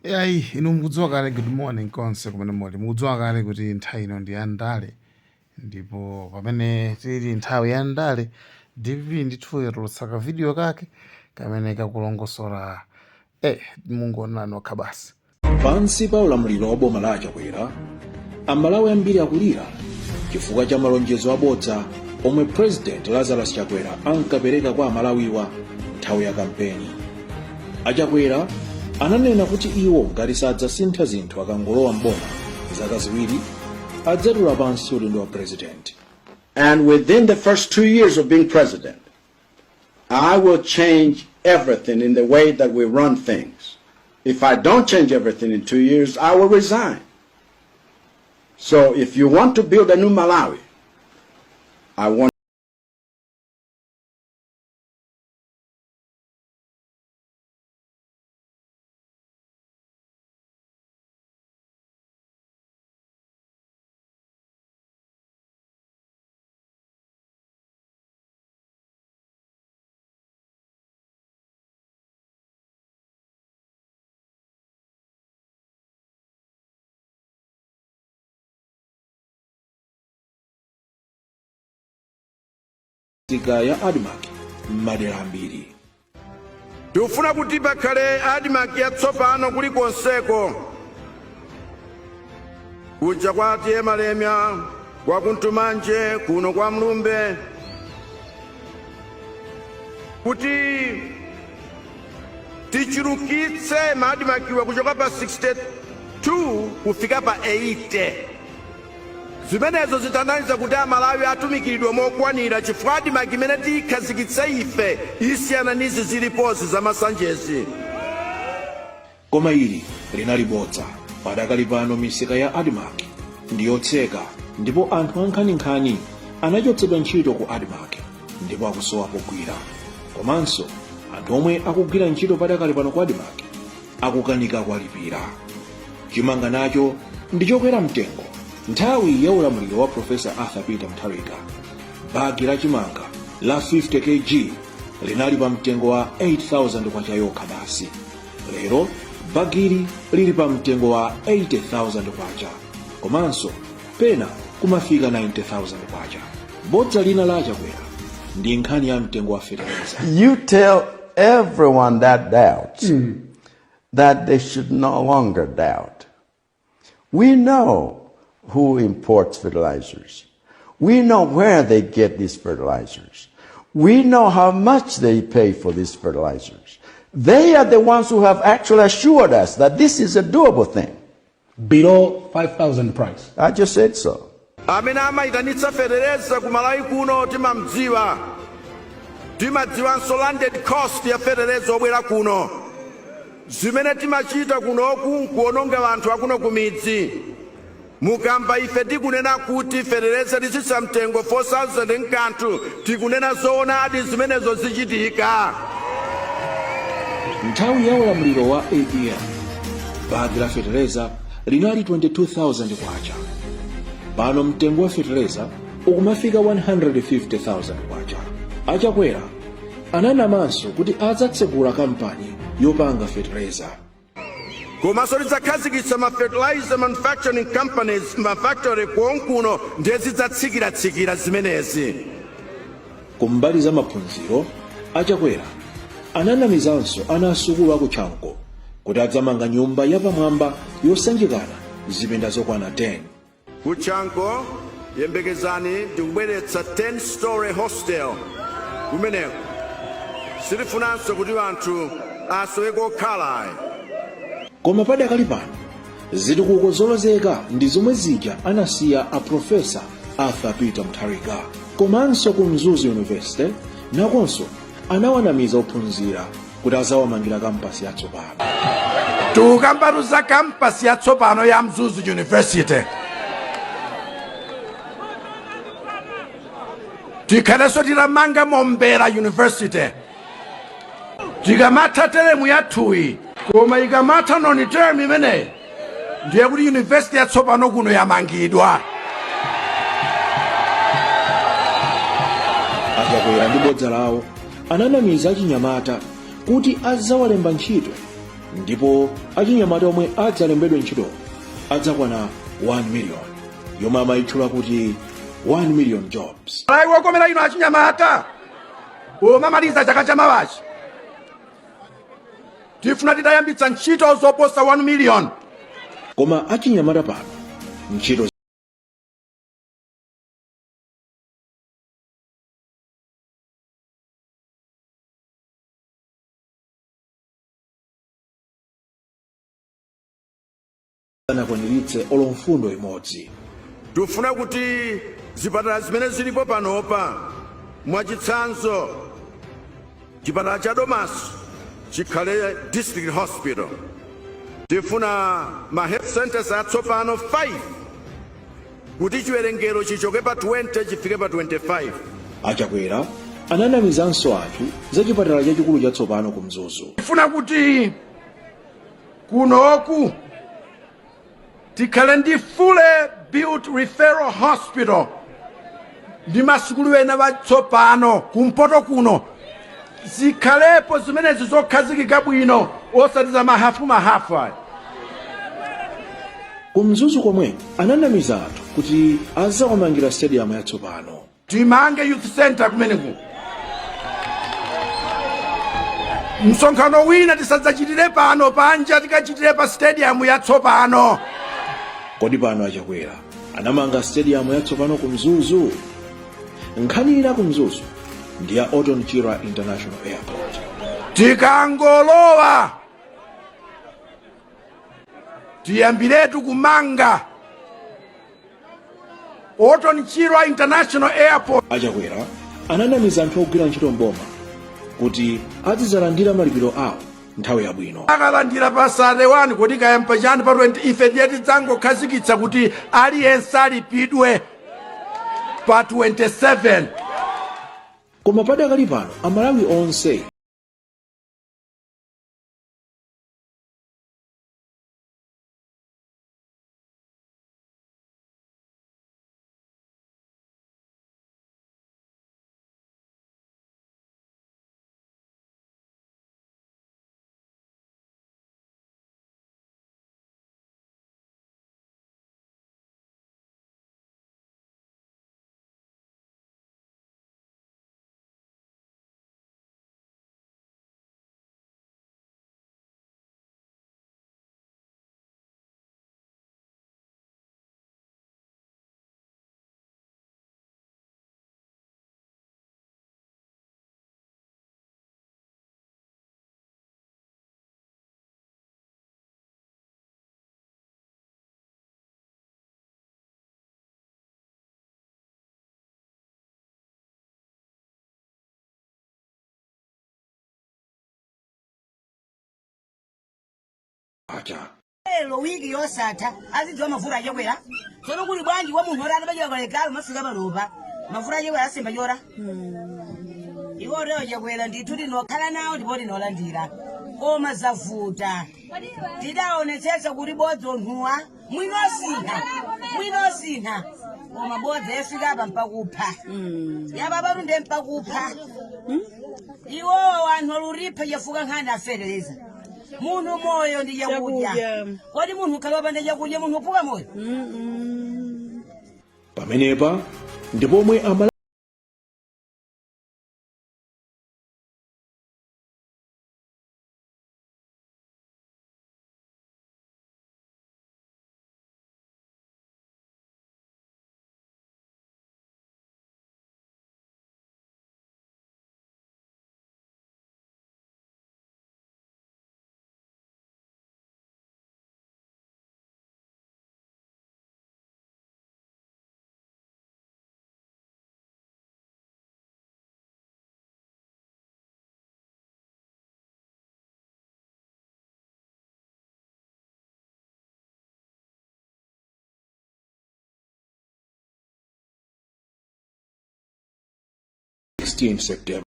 Yayi, inu mukudziwa kale. Good morning konse kumene muli. Mukudziwa kale kuti nthawi ino ndi ya ndale, ndipo pamene tili nthawi ya ndale, DPP ndithu yatulutsa ka video kake kamene kakulongosola. Mungoonera nokha basi. Pansi pa ulamuliro wa boma la Achakwera, Amalawi ambiri akulira chifukwa cha malonjezo abodza omwe President Lazarus Chakwera ankapereka kwa Amalawiwa nthawi ya kampeni. Achakwera ananena kuti iwo ngati sadzasintha zinthu akangolowa m'boma zaka 2, adzatula pansi udindo wa president. And within the first 2 years of being president, I will change everything in the way that we run things. If I don't change everything in 2 years, I will resign. So if you want to build a new Malawi, I want Misika ya ADMARC m'madera ambiri. Tikufuna kuti pakhale ADMARC yatsopano kulikonseko, kuja kwa T/A Malemia, kwa Kuntumanje, kuno kwa Mlumbe, kuti tichulukitse ma ADMARC-wa kuchoka pa 62 kufika pa 80. Zimenezo zitanthauza kuti Amalawi atumikiridwa mokwanira, chifukwa ADMARC imene tiyikhazikitse ife isiyana nizi zilipozi zamasanjezi. Koma ili linali bodza. Padakali pano misika ya ADMARC ndi yotseka, ndipo anthu ankhaninkhani anachotsedwa ntchito ku ADMARC ndipo akusowa pogwira. Komanso anthu omwe akugwira ntchito padakali pano ku ADMARC akukanika kuwalipira. Chimanga nacho ndi chokwera mtengo. Nthawi ya ulamuliro wa Profesa Arthur Peter Mutharika, bagi la chimanga la 50 kg linali pa mtengo wa 8000 kwacha yokha basi. Lero bagili lili pa mtengo wa 80,000 kwacha, komanso pena kumafika 90,000 kwacha. Bodza lina la Achakwera ndi nkhani ya mtengo wa fetereza. You tell everyone that doubts that they should no longer doubt. We know who imports fertilizers. We know where they get these fertilizers. We know how much they pay for these fertilizers. They are the ones who have actually assured us that this is a doable thing. Below 5,000 price. I just said so. Amene amayitanitsa fetereza ku Malawi kuno timamdziwa. Timadziwanso landed cost ya fetereza obwera kuno. Zimene timachita kunoku nkuononga anthu akuno ku midzi. Mukamva ife tikunena kuti fetereza titsitsa mtengo 4000 nkanthu, tikunena zoonadi, zimenezo zichitika. Nthawi ya ulamuliro wa APM, bagi la fetereza linali 22,000 kwacha. Pano mtengo wa fetereza ukumafika 150,000 kwacha. Achakwera ananamanso kuti adzatsegula kampani yopanga fetereza. Komanso tidzakhazikitsa ma fertilizer manufacturing companies, ma factory konkuno, ndiye zidzatsikiratsika zimenezi. Kumbali za maphunziro, Achakwera ananamizanso ana asukulu aku Chanco kuti adzamanga nyumba yapamwamba yosanjikana zipinda zokwana 10. Ku Chanco, yembekezani, ndikubweretsa 10 story hostel kumeneko. Sitifunanso kuti anthu asowe kokhala ayi. Koma padakali pano zitukuko zolozeka ndi zomwe zija anasiya a Profesa Arthur Peter Mutharika. Komanso ku Mzuzu University nakonso anawanamiza ophunzira kuti azawamangira kampasi yatsopano. Tikukambatu za kampasi yatsopano ya Mzuzu University. Tikhalenso titamanga Mombera University tikamatha teremu yathuyi. Koma ikamatha noni term imeneyi, ndiye kuti university yatsopano kuno yamangidwa. Achakwera ndi bodza lawo ananamiza achinyamata kuti azawalemba ntchito. Ndipo achinyamata omwe adzalembedwe ntchito adzakwana 1 million, yomwe amayitchula kuti 1 million jobs. Malawi wokomera ino achinyamata, pomamaliza chaka chamawachi tifuna titayambitsa ntchito zoposa 1 million. Koma achinyamata pano ntchito sanakwaniritse olo mfundo imodzi. Tifuna kuti zipatala zimene zilipo panopa, mwachitsanzo chipatala cha Domasi, chikhale district hospital. Tifuna ma health centers atsopano 5 kuti chiwerengero chichoke pa 20 chifike pa 25. Achakwera ananamizanso anthu za chipatala chachikulu chatsopano ku Mzuzu. Tifuna kuti kunoku tikhale ndi fully built referral hospital ndi masukulu ena watsopano kumpoto kuno, zikhalepo zimenezi zokhazikika bwino, osati za mahafu mahafu aya. Ku Mzuzu komwe ananamiza anthu kuti azawamangira stadium yatsopano. Timange youth center kumeneku. Msonkhano wina tisadzachitire pano panja, tikachitire pa stadium yatsopano. Kodi pano Achakwera anamanga stadium yatsopano ku Mzuzu? Nkhani ina ku Mzuzu ndi ya Orton Chirwa International Airport. Tikangolowa tiyambiretu kumanga Orton Chirwa International Airport. Achakwera ananamiza anthu ogwira ntchito mboma kuti azidzalandira malipiro awo nthawi yabwino. Akalandira pa 31, kodi kayamba chani pa 20, ife ndiye tidzangokhazikitsa kuti aliyense alipidwe pa 27. Koma padakali pano Amalawi onse acha Lero wiki yosatha azidziwa mafuta achakwera. Tsono kuli bwanji wa munthu oti anabadwa kalekale mafika panopa mafuta achakwera asimba chora iwo lero chakwera ndithu tinokhala nawo ndipo tinolandira, koma zavuta. Tidaonetsetsa kuti bodza onthuwa mwinosintha mwinosintha, koma bodza yafika apa mpakupha yapapatu ndiye mpakupha. Iwowa wanthu aluripha chafuka nkhani afetereza. Munthu moyo ndi chakudya. Kodi munthu ukhala wopanda chakudya, munthu uphuka moyo? Pamenepa ndi pomwe Amalawi 16 September.